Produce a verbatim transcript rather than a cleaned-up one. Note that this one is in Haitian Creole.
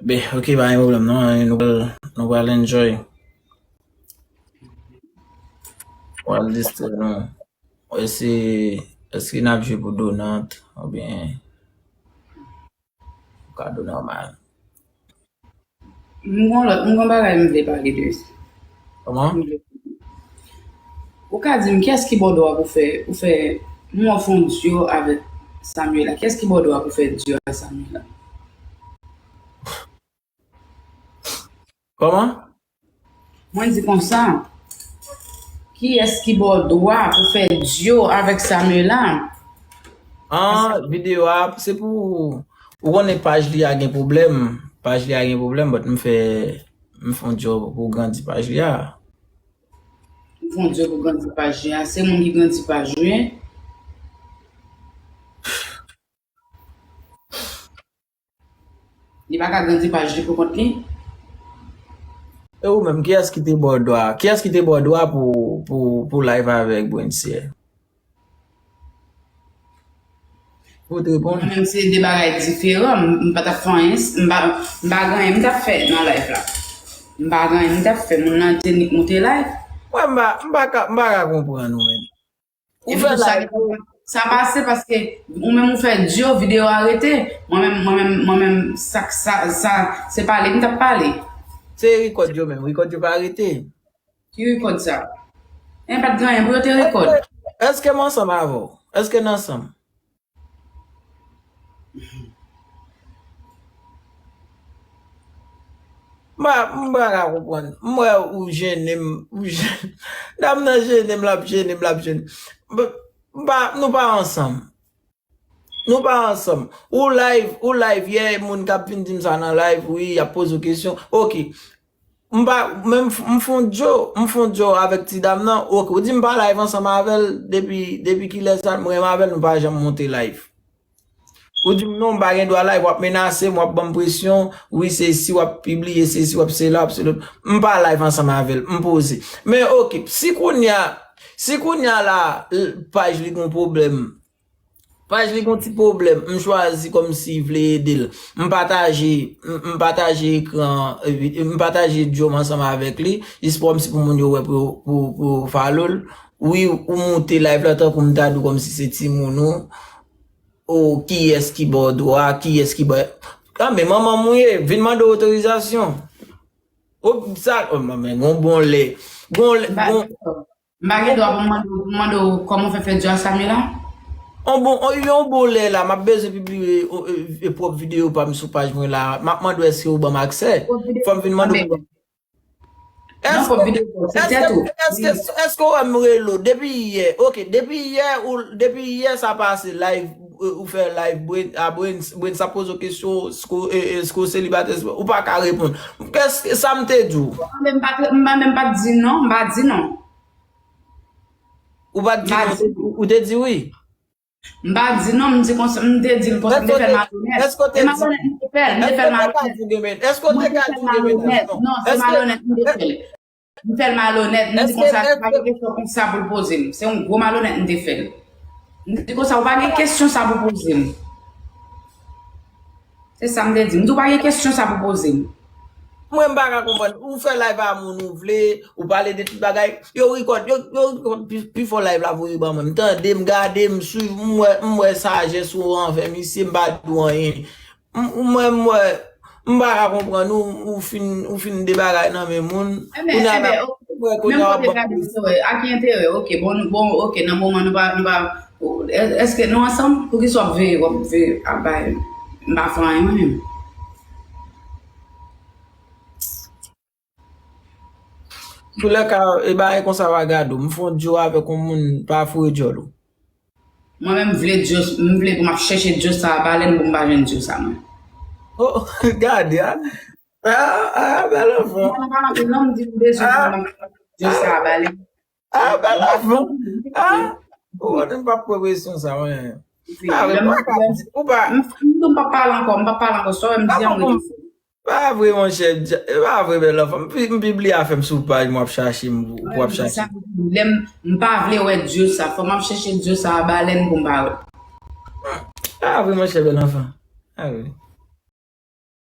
Ben, ok, pa gen pwoblèm non, nou pral, nou pral enjoy. Pral distrè nou. Èske, èske n ap jwe pou donant oubyen kado nòmal? M gon lòt, m gon bagay m vle pale de. Kòman? Ou ka di m kiyès ki ba w dwa pou fè, pou fè, m wè w fè yon duo avèk Samuela. Kiyès ki ba w dwa pou fè duo a Samuela? Kòman? Mwen di konsa, kiyès ki ba w dwa pou fè duo avèk Samuela? An, videyo a, se pou, ou konnen paj li a gen pwoblèm. Paj li a gen pwoblèm, but m fè, m fè yon duo pou grandi paj li a. M fè yon duo pou grandi paj li a. Se moun ki grandi paj ou ye? Li pa ka grandi paj li pou kont li? E ou menm, kiyès ki te ba w dwa? Kiyès ki te ba w dwa pou, pou, pou live avèk Brensye? Ou te reponn? Mwen menm se de bagay diferan. M, m pa t ap fè anyen. M pa, m pa gen anyen m t ap fè nan live la. M pa gen anyen m t ap fè. Moun nan te nik moute live. Mwen m pa, m pa ka, m pa ka konprann ou menm. Ou fè live. Sa pase paske ou menm ou fè duo, videyo a rete. Mwen menm, mwen menm, mwen menm, sa, sa, sa, se pale m t ap pale. Se rekòd yo menm, rekòd yo pa rete. Ki rekòd sa? En, pa t gen anyen pou yo te rekòd. Èske m ansanm avè w? Èske n ansanm? M pa, m pa ka konprann. M wè ou jennen m, ou jennen. Dam nan jennen m, l ap jennen m, l ap jennen m. M pa, nou pa ansanm. Nou pa ansanm. Ou live, ou live yè, moun k ap vin di m sa nan live, wi, y ap poze w kesyon. Ok. M pa, men m f-, m fè yon duo, m fè yon duo avèk ti dam nan. Ok, ou di m pa live ansanm avè l depi, depi kilè sa, m renmen avè l, nou pa janm monte live. Ou di m non, m pa gen dwa live, w ap menase m, w ap ban m presyon, wi, se si w ap pibliye, se si w ap sela, w ap sela. M pa live ansanm avè l, m poze. Men ok, si kounye a, si kounye a la, l-, paj li gon pwoblèm, paj li gon ti pwoblèm, m chwazi kòmsi vle ede l. M pataje, m, m pataje ekran, epi m pataje duo m ansanm avèk li, jis kòmsi pou moun yo wè pou, pou, pou follow l. Wi, ou moute live la tankou m ta di w kòmsi se timoun ou. O, kiyès ki ba w dwa, kiyès ki ba. Kanmenm, manman m ou ye, vin mande w otorizasyon. O, sa, o, men gon bon lè. Gon lè, gon. M pa gen dwa pou m mande w, pou m mande w kòman w fè fè duo a Samuela? On bon, on, yon bon lè la, m ap bezwen pibliye e, e, pwòp videyo pa m sou paj mwen la. M ap mande w èske ou ban m aksè. Fò m vin mande w. Èske, èske, èske, èske w wè m rele w depi yè? Ok, depi yè, ou, depi yè sa pase live, ou fè live, Bren, a Bren, Bren sa poze w kesyon, èske w selibatè, ou pa ka reponn. Kès, sa m te di w? M pa, m pa menm pa t di non, m pa di non. Ou pa t di non, ou te di wi. M pa di non, m di konsa, m te di l konsa, m te fè l malonèt. E malonèt, m te fè l, m te fè l malonèt. M te fè l malonèt. Non, se malonèt, m te fè l. M fè l malonèt, m di konsa, se pa gen kesyon konsa pou l poze m. Se yon gwo malonèt m te fè l. M di konsa, ou pa gen kesyon sa pou poze m. Se sa m te di. M di w pa gen kesyon sa pou poze m. Mwen m pa ka konprann. Ou fè live a moun ou vle, ou pale de tout bagay. Yo rekòd, yo, yo rekòd pi, pi fò live la voye ban mwen. M tande, m gade, m swiv, m wè, m wè sajès ou anvè misye, m pa di w anyen. M, mwen, m wè, m pa ka konprann ou, ou fin, ou fin de bagay nan men moun. Kounye a, m wè kounye a w ap ban m. A ki enterè? Ok, bon, bon, ok, nan moman nou pa, nou pa, èske nou ansanm? Poukisa w ap veye, w ap veye, ap bay, m pa fè anyen mwen menm. Toulèka, e bagay konsa w a gade w. M fè yon dyo avèk yon moun, pa foure djòl ou. Mwen menm m vle dyo, m vle pou m ap chèche dyo sa a balèn pou m pa jwenn dyo sa mwen. Oh, gade a. Ah, ah, bèl anfan. Mwen pa anvi non, m di m bezwen pou m ap chèche dyo sa a balèn. Ah, bèl anfan. Ah, ou konnen m p ap pran presyon sa mwen. Ah, ou pa, ou pa. M, m, m p ap pale ankò, m p ap pale ankò. Sa w wè m di a, m rete. Pa vre, monchè, pa vre, bèl anfan. M pi, m pibliye afè m sou paj mwen, w ap chache m, w ap chache m. Lè m, m pa vle wè dyo sa. Fò m ap chèche dyo sa a balèn pou m pa wè. Pa vre, monchè, bèl anfan. Pa vre.